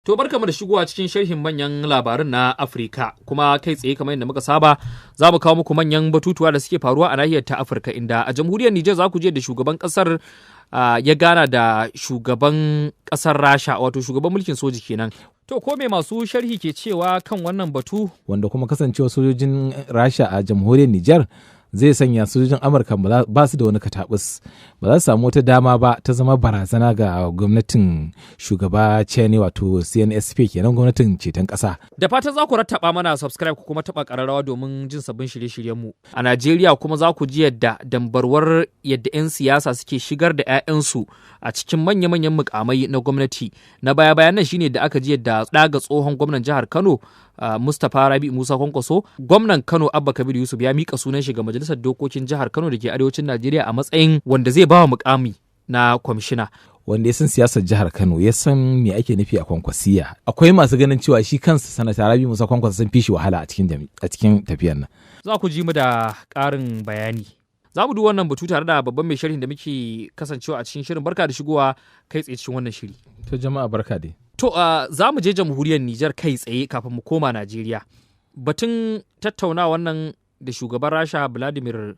To barkamu da shigowa cikin sharhin manyan labarun na Afirka, kuma kai tsaye kamar yadda muka saba za mu kawo muku manyan batutuwa da suke faruwa a nahiyar ta Afirka, inda a jamhuriyar Nijar za ku je da shugaban kasar ya gana da shugaban kasar Rasha, wato shugaban mulkin soji kenan. To ko me masu sharhi ke cewa kan wannan batu? Wanda kuma kasancewa sojojin Rasha a jamhuriyar Nijar zai sanya sojojin Amurka ba su da wani katabus, ba za su samu wata dama ba ta zama barazana ga gwamnatin shugaba Chani, wato CNSP kenan, gwamnatin ceton ƙasa. Da fatan za ku rattaba mana subscribe ku kuma taɓa ƙararrawa domin jin sabbin shirye-shiryenmu. A Najeriya kuma za ku ji yadda dambarwar yadda 'yan siyasa suke shigar da 'ya'yansu a cikin manya-manyan mukamai na gwamnati. Na baya-bayan nan shine da aka ji yadda ɗaga tsohon gwamnan jihar Kano, Mustapha Rabi Musa Kwankwaso, gwamnan Kano Abba Kabir Yusuf ya mika sunan shi ga majalisar dokokin jihar Kano da ke arewacin Najeriya a matsayin wanda zai bawa mukami na kwamishina. Wanda ya san siyasar jihar Kano ya san me ake nufi a Kwankwasiya. Akwai masu ganin cewa shi kansa Sanata Rabi Musa Kwankwaso sun fi shi wahala a cikin tafiyar nan. Za ku ji mu da ƙarin bayani. Za mu duba wannan batu tare da babban mai sharhin da muke kasancewa a cikin shirin. Barka da shigowa kai tsaye cikin wannan shiri. To jama'a, barka dai. To za mu je jamhuriyar Nijar kai tsaye kafin mu koma Najeriya. Batun tattauna wannan da shugaban Rasha Vladimir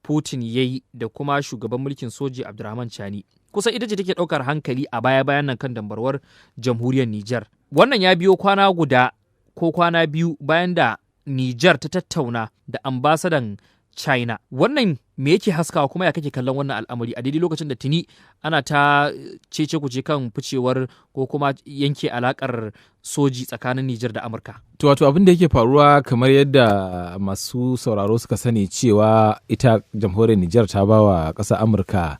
Putin ya yi da kuma shugaban mulkin soji Abdurrahman Chani. Kusan ita ce take ɗaukar hankali a baya-bayan nan kan dambarwar jamhuriyar Nijar. Wannan ya biyo kwana guda ko kwana biyu bayan da Nijar ta tattauna da ambasadan China. Wannan me yake haskawa, kuma ya kake kallon wannan al'amari a daidai lokacin da tuni ana ta cece kuce kan ficewar ko kuma yanke alakar soji tsakanin Nijar da Amurka? To wato abin da yake faruwa, kamar yadda masu sauraro suka sani, cewa ita jamhuriyar Nijar ta ba wa ƙasar Amurka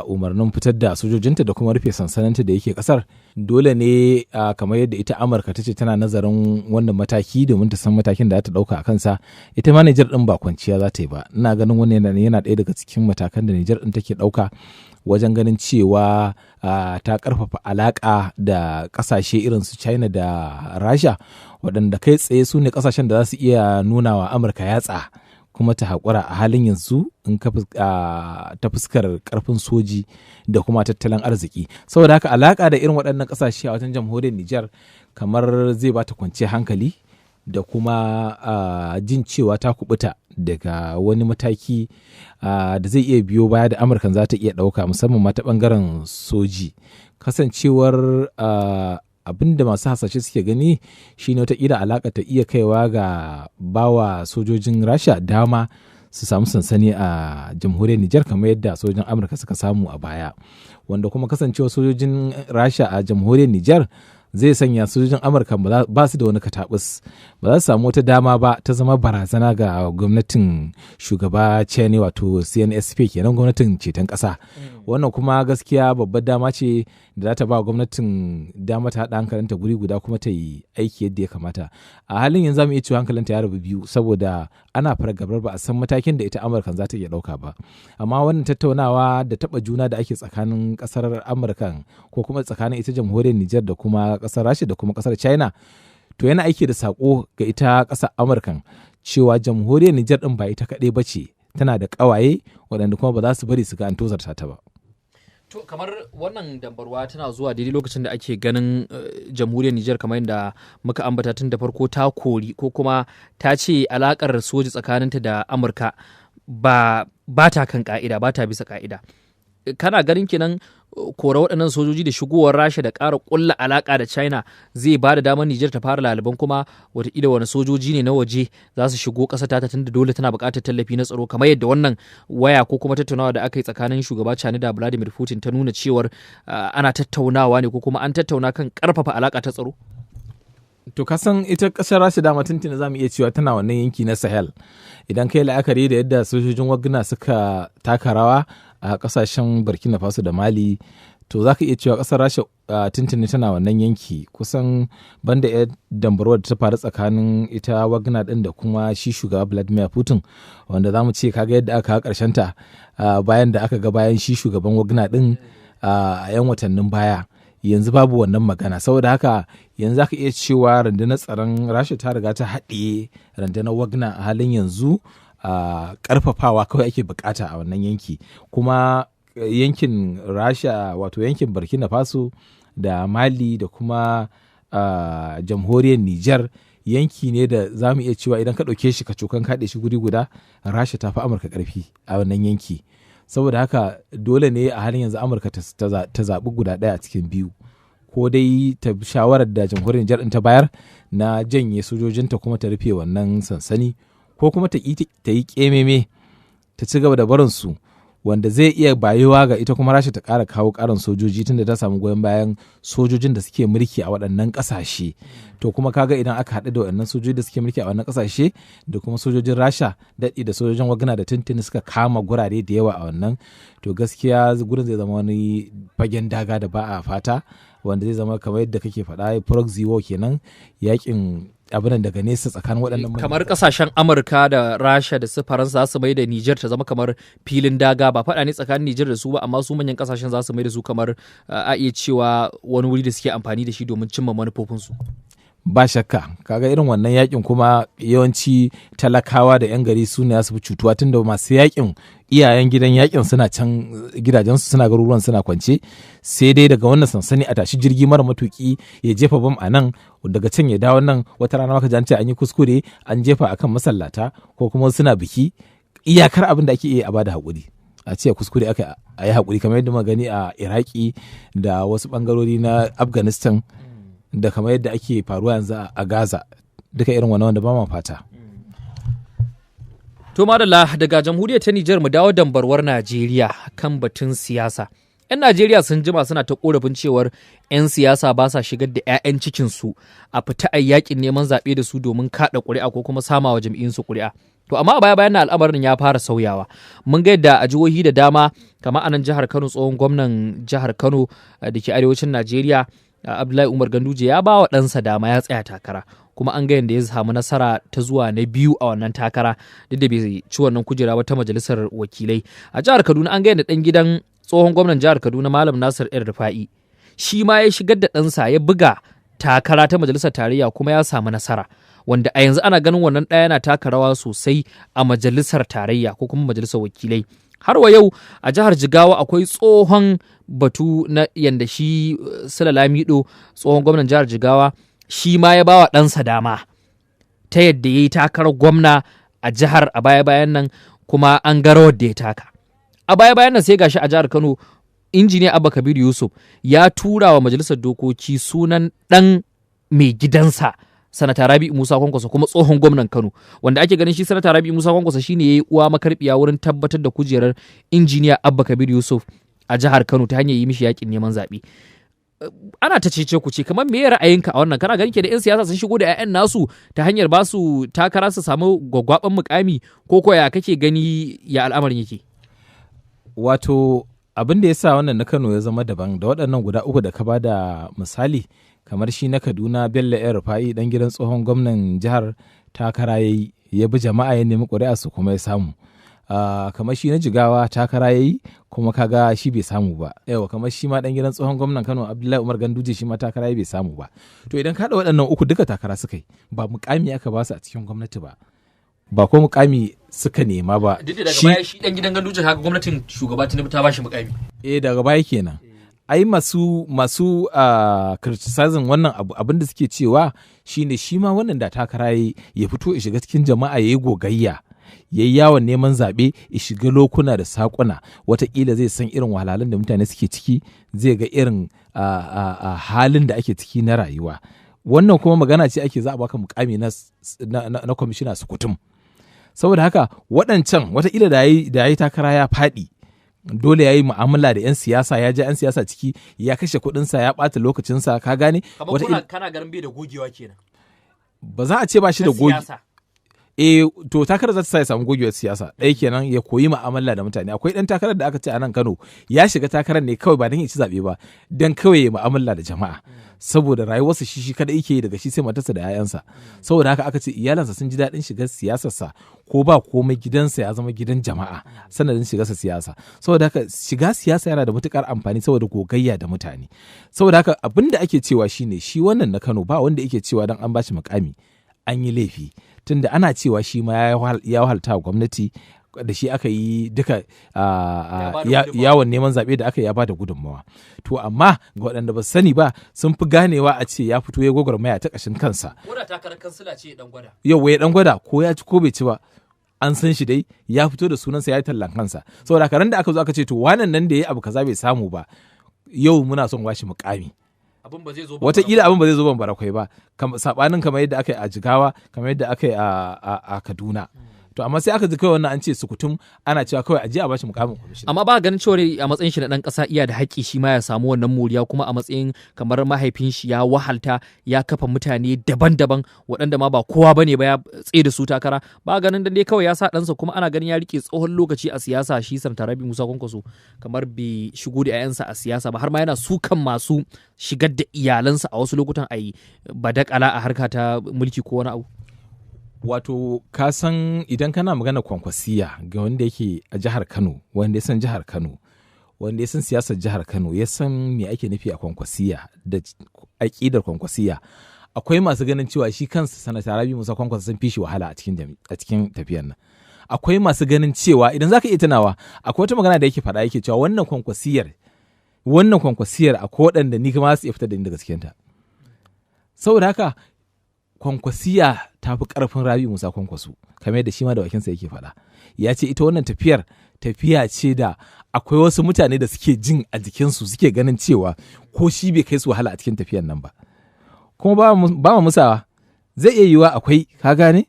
umarnin fitar da sojojinta da kuma rufe sansaninta da yake kasar. Dole ne, kamar yadda ita Amurka ta ce tana nazarin wannan mataki domin ta san matakin da za ta dauka a kansa, ita ma Nijar din ba kwanciya za ta yi ba. Ina ganin wannan yana ɗaya daga cikin matakan da Nijar din take dauka wajen ganin cewa ta karfafa alaka da kasashe irin su China da Rasha, waɗanda kai tsaye su ne kasashen da za su iya nuna wa Amurka yatsa kuma ta haƙura a halin yanzu in ka ta fuskar ƙarfin soji da kuma tattalin arziki. Saboda haka alaƙa da irin waɗannan ƙasashe a wajen jamhuriyar Nijar kamar zai bata kwanciyar hankali da kuma jin cewa ta kubuta daga wani mataki da zai iya biyo baya da Amurkan za ta iya ɗauka, musamman ma ta ɓangaren soji. Kasancewar abin da masu hasashe suke gani shine wataƙila alaƙa ta iya kaiwa ga bawa sojojin Rasha dama su samu sansani a jamhuriyar Nijar kamar yadda sojojin Amurka suka samu a baya. Wanda kuma kasancewa sojojin Rasha a jamhuriyar Nijar zai sanya sojojin Amurka ba su da wani katabus, ba za su samu wata dama ba ta zama barazana ga gwamnatin shugaba Chani, wato CNSP kenan, gwamnatin ceton ƙasa. Wannan kuma gaskiya babbar dama ce da za ta ba gwamnatin dama ta haɗa hankalinta guri guda kuma ta yi aiki yadda ya kamata. A halin yanzu zamu iya cewa hankalinta ya rabu biyu, saboda ana fargabar ba a san matakin da ita Amurkan za ta iya ɗauka ba. Amma wannan tattaunawa da taɓa juna da ake tsakanin ƙasar Amurkan ko kuma tsakanin ita jamhuriyar Nijar da kuma ƙasar Rasha da kuma ƙasar China, to yana aiki da sako ga ita ƙasar Amurkan cewa jamhuriyar Nijar ɗin ba ita kaɗai ba ce, tana da ƙawaye waɗanda kuma ba za su bari su ga an tozarta ta ba. To kamar wannan dambarwa tana zuwa daidai lokacin da ake ganin jamhuriyar Nijar, kamar yadda muka ambata tun da farko, ta kori ko kuma ta ce alakar soji tsakaninta da Amurka ba ta kan ka'ida, ba ta bisa ka'ida. Kana ganin kenan kora waɗannan sojoji da shigowar Rasha da ƙara ƙulla alaƙa da China zai ba da damar Nijar ta fara laliban kuma wataƙila wani sojoji ne na waje za su shigo ƙasar ta, tunda dole tana buƙatar tallafi na tsaro, kamar yadda wannan waya ko kuma tattaunawa da aka yi tsakanin shugaba Chani da Vladimir Putin ta nuna cewar ana tattaunawa ne ko kuma an tattauna kan ƙarfafa alaƙa ta tsaro? To kasan ita kasar Rasha dama tuntuni za mu iya cewa tana wannan yanki na Sahel. Idan kai la'akari da yadda sojojin Wagner suka taka rawa a kasashen Burkina Faso da Mali, to za ka iya cewa kasar Rasha tuntuni tana wannan yanki. Kusan banda ya dambarwar da ta faru tsakanin ita Wagner din da kuma shi shugaba Vladimir Putin, wanda za mu ce kaga yadda aka karshen ta bayan da aka ga bayan shi shugaban Wagner din a 'yan watannin baya. Yanzu babu wannan magana. Saboda haka yanzu zaka iya cewa rundunar tsaron Rasha ta riga ta haɗiye rundunar Wagner. A halin yanzu a karfafawa kawai ake bukata a wannan yanki. Kuma yankin Rasha, wato yankin Burkina Faso. da Mali da kuma jamhuriyar Nijar yanki ne da za mu iya cewa idan ka ɗauke shi ka cokan kaɗe shi guri guda, Rasha ta fi Amurka ƙarfi a wannan yanki. Saboda haka dole ne a halin yanzu Amurka ta zaɓi guda ɗaya a cikin biyu, ko dai ta bi shawarar da jamhuriyar Nijar ɗin ta bayar na janye sojojinta kuma ta rufe wannan sansani, ko kuma ta yi ƙememe ta ci gaba da barinsu, wanda zai iya bayuwa ga ita kuma Rasha ta ƙara kawo ƙarin sojoji tunda ta samu goyon bayan sojojin da suke mulki a waɗannan ƙasashe. To kuma kaga idan aka haɗu da waɗannan sojoji da suke mulki a waɗannan ƙasashe da kuma sojojin Rasha daɗi da sojojin Wagner da tuntuni suka kama gurare da yawa a wannan, to gaskiya gurin zai zama wani fagen daga da ba a fata, wanda zai zama kamar yadda kake faɗa proxy war kenan, yakin abin daga nesa tsakanin waɗannan kamar kasashen Amurka da Rasha da su Faransa za su mai da Nijar ta zama kamar filin daga. Ba faɗa ne tsakanin Nijar da su ba, amma su manyan kasashen za su mai da su kamar a iya cewa wani wuri da suke amfani da shi domin cimma manufofinsu. Ba shakka, kaga irin wannan yakin kuma yawanci talakawa da 'yan gari su ne su fi cutuwa, tunda masu yakin iyayen gidan yakin suna can gidajensu, suna garuruwan suna kwance, sai dai daga wannan sansani a tashi jirgi mara matuki ya jefa bam a nan, daga can ya dawo nan. Wata rana maka ji an yi kuskure an jefa akan masallata ko kuma suna biki. Iyakar abin da ake iya a bada haƙuri, a ce kuskure aka a yi haƙuri, kamar yadda muka gani a Iraki da wasu bangarori na Afghanistan da kamar yadda ake faruwa yanzu a Gaza, duka irin wannan wanda ba ma fata. To madalla, daga jamhuriyar ta Nijar mu dawo dambarwar Najeriya kan batun siyasa. 'Yan Najeriya sun jima suna ta korafin cewar 'yan siyasa ba sa shigar da 'ya'yan cikinsu a fita a yakin neman zaɓe da su domin kaɗa ƙuri'a ko kuma samawa jam'iyyunsu ƙuri'a. To amma a baya bayan nan al'amarin ya fara sauyawa. Mun ga yadda a jihohi da dama, kamar a nan jihar Kano, tsohon gwamnan jihar Kano da ke arewacin Najeriya, Abdullahi Umar Ganduje, ya ba wa ɗansa dama ya tsaya takara, kuma an ga yadda ya samu nasara ta zuwa na biyu a wannan takara, duk da bai ci wannan kujera ba ta majalisar wakilai. A jihar Kaduna an ga yadda ɗan gidan tsohon gwamnan jihar Kaduna, Malam Nasir El Rufa'i, shi ma ya shigar da ɗansa ya buga takara ta majalisar tarayya kuma ya samu nasara, wanda a yanzu ana ganin wannan ɗaya yana taka rawa sosai a majalisar tarayya ko kuma majalisar wakilai. Har wa yau a jihar Jigawa akwai tsohon batu na yanda shi Sula Lamido, tsohon gwamnan jihar Jigawa, shi ma ya bawa ɗansa dama ta yadda ya yi takarar gwamna a jihar a baya-bayan nan, kuma an ga rawar da ya taka a baya-bayan nan. Sai gashi a jihar Kano, Injiniya Abba Kabir Yusuf ya tura wa majalisar dokoki sunan ɗan mai gidansa, Sanata Rabi'u Musa Kwankwaso, kuma tsohon gwamnan Kano, wanda ake ganin shi Sanata Rabi'u Musa Kwankwaso shine yayi uwa makarbiya wurin tabbatar da kujerar Injiniya Abba Kabir Yusuf a jihar Kano ta hanyar yi mishi yakin neman zaɓe. Ana ta cece ku ce, kamar me ra'ayinka a wannan? Kana ganin ke da 'yan siyasa sun shigo da 'ya'yan nasu ta hanyar ba su takara su samu gwaggwaban mukami, ko ko ya kake gani, ya al'amarin yake? Wato abin da ya sa wannan na Kano ya zama daban da waɗannan guda uku da ka ba da misali, kamar shi na Kaduna, Bello El Rufa'i, dan gidan tsohon gwamnan jihar, takara ya yi, ya bi jama'a ya nemi ƙuri'a su kuma ya samu. Kamar shi na Jigawa takara ya yi kuma kaga shi bai samu ba. Yawa, kamar shi ma dan gidan tsohon gwamnan Kano, Abdullahi Umar Ganduje, shi ma takara ya bai samu ba. To idan ka haɗa waɗannan uku, duka takara suka yi, ba mukami aka ba su a cikin gwamnati ba, ba ko mukami suka nema ba. Duk da daga baya shi dan gidan Ganduje kaga gwamnatin shugaba Tinubu ta bashi mukami. Eh, daga baya kenan. Ai masu criticizing wannan abu, abin da suke cewa shine shi ma wannan da takara yayi, ya fito ya shiga cikin jama'a, yayi gogayya, ya yi yawon neman zaɓe, ya shiga lokuna da saƙuna, watakila zai san irin wahalhalun da mutane suke ciki, zai ga irin halin da ake ciki na rayuwa. Wannan kuma magana ce ake za a baka mukami na kwamishina su kutum. Saboda haka waɗancan watakila da yayi takara ya faɗi, dole ya yi mu'amala da 'yan siyasa, ya ja 'yan siyasa ciki, ya kashe kuɗinsa, ya ɓata lokacinsa, ka gane? Kamar kana ganin bai da gogewa kenan? Ba za a ce ba shi da goge eh, to takarar za ta sa ya samu gogewar siyasa ɗaya kenan, ya koyi mu'amala da mutane. Akwai ɗan takarar da aka ce a nan Kano ya shiga takarar ne kawai ba don ya ci zaɓe ba, don kawai ya mu'amala da jama'a, saboda rayuwarsa shi shi kada yake daga shi sai matarsa da 'ya'yansa. Saboda haka aka ce iyalansa sun ji daɗin shigar siyasarsa, ko ba komai gidansa ya zama gidan jama'a sanadin shigarsa siyasa. Saboda haka shiga siyasa yana da matukar amfani saboda gogayya da mutane. Saboda haka abin da ake cewa shine shi wannan na Kano, ba wanda yake cewa dan an bashi mukami an yi laifi, tunda ana cewa shi ma ya wahalta gwamnati. Da shi aka yi duka Ya bada gudunmawa. yawon neman zaɓe da aka yi, ya bada gudunmawa. To amma ga waɗanda ba su sani ba, sun fi ganewa a ce ya fito ya gwagwarmaya ta ƙashin kansa. Ko da takarar kansila ce dan gwada. Yau ya dan gwada, ko ya ci ko bai ci ba, an san shi dai ya fito da sunansa, ya yi tallan kansa. Saboda haka ran da aka zo aka ce, to wannan nan da ya yi abu kaza bai samu ba, yau muna son bashi mukami, Abin ba zai zo. Wataƙila abin ba zai zo ban barakwai ba, saɓanin kamar yadda aka yi a Jigawa, kamar yadda aka yi a Kaduna. To amma sai aka ji kawai wannan an ce sukutum ana cewa kawai a je a bashi mukamin kwamishina. Amma ba ganin cewa a matsayin shi na dan kasa iya da haƙƙi shi ma ya samu wannan moriya, kuma a matsayin kamar mahaifin shi ya wahalta ya kafa mutane daban-daban waɗanda ma ba kowa bane ba ya tsaye da su takara, ba ganin dan dai kawai ya sa ɗansa, kuma ana ganin ya rike tsohon lokaci a siyasa shi Sanata Rabi Musa Kwankwaso, kamar bai shigo da 'ya'yansa a siyasa ba, har ma yana sukan masu shigar da iyalansa a wasu lokutan a yi badakala a harka ta mulki ko wani abu? Wato ka san idan kana magana Kwankwasiya, ga wanda yake a jihar Kano, wanda ya san jihar Kano, wanda ya san siyasar jihar Kano, ya san me ake nufi a Kwankwasiya da aƙidar Kwankwasiya, akwai masu ganin cewa shi kansa Sanata Rabi Musa Kwankwasa sun fi shi wahala a cikin tafiyar nan. Akwai masu ganin cewa, idan zaka iya tunawa, akwai wata magana da yake faɗa, yake cewa wannan Kwankwasiyar akwai waɗanda ni kuma su iya fitar da ni daga cikinta. Saboda haka Kwankwasiya ta fi ƙarfin Rabi Musa Kwankwaso, kamar yadda shi ma da bakinsa yake faɗa. Ya ce ita wannan tafiyar tafiya ce da akwai wasu mutane da suke jin a jikinsu, suke ganin cewa ko shi bai kai su wahala a cikin tafiyar nan ba. Kuma ba mu musawa, zai iya yiwuwa akwai, ka gane?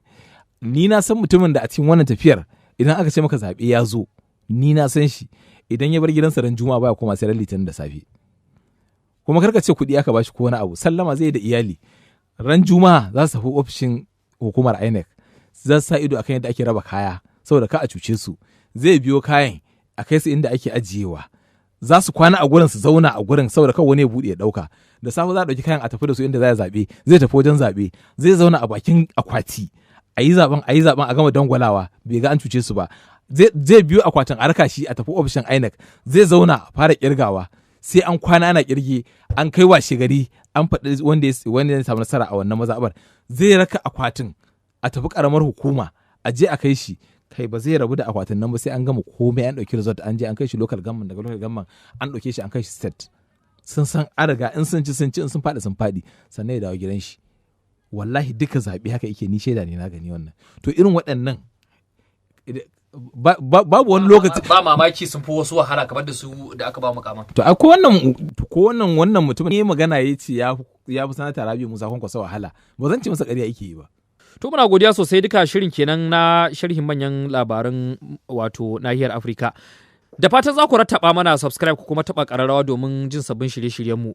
Ni na san mutumin da a cikin wannan tafiyar, idan aka ce maka zaɓe ya zo, ni na san shi, idan ya bar gidansa ran Juma'a baya koma sai ran Litinin da safe. Kuma karka ce kuɗi aka bashi ko wani abu, sallama zai yi da iyali. Ran Juma'a za su tafi ofishin hukumar INEC, za su sa ido akan yadda ake raba kaya saboda ka a cuce su. Zai biyo kayan a kai su inda ake ajiyewa, za su kwana a gurin, su zauna a gurin saboda kawai wani ya buɗe ya ɗauka. Da safe za a ɗauki kayan a tafi da su inda za a zaɓe, zai tafi wajen zaɓe, zai zauna a bakin akwati a yi zaɓen, a yi zaɓen, a gama dangwalawa, bai ga an cuce su ba. Zai biyo akwatin a raka shi a tafi ofishin INEC, zai zauna a fara kirgawa, sai an kwana ana kirge, an kai washe gari an faɗi wanda ya samu nasara a wannan mazaɓar. Zai raka akwatin a tafi ƙaramar hukuma a je a kai shi. Kai, ba zai rabu da akwatin nan ba sai an gama komai, an ɗauki result, an je an kai shi local government, daga local government an ɗauke shi an kai shi state. Sun san an riga, in sun ci sun ci, in sun faɗi sun faɗi, sannan ya dawo gidan shi. Wallahi duka zaɓe haka yake, ni shaida ne, na gani wannan. To irin waɗannan babu wani lokaci. Ba mamaki sun fi wasu wahala kamar da su da aka ba mukaman. To ai ko wannan mutum ne magana ya ce ya fi Sanata Rabi Musa Kwankwaso wahala, ba zan ce masa ƙarya yake yi ba. To muna godiya sosai. Duka shirin kenan na sharhin manyan labaran wato nahiyar Afirka. Da fatan za ku rattaba mana subscribe ku kuma taɓa ƙararrawa domin jin sabbin shirye-shiryenmu.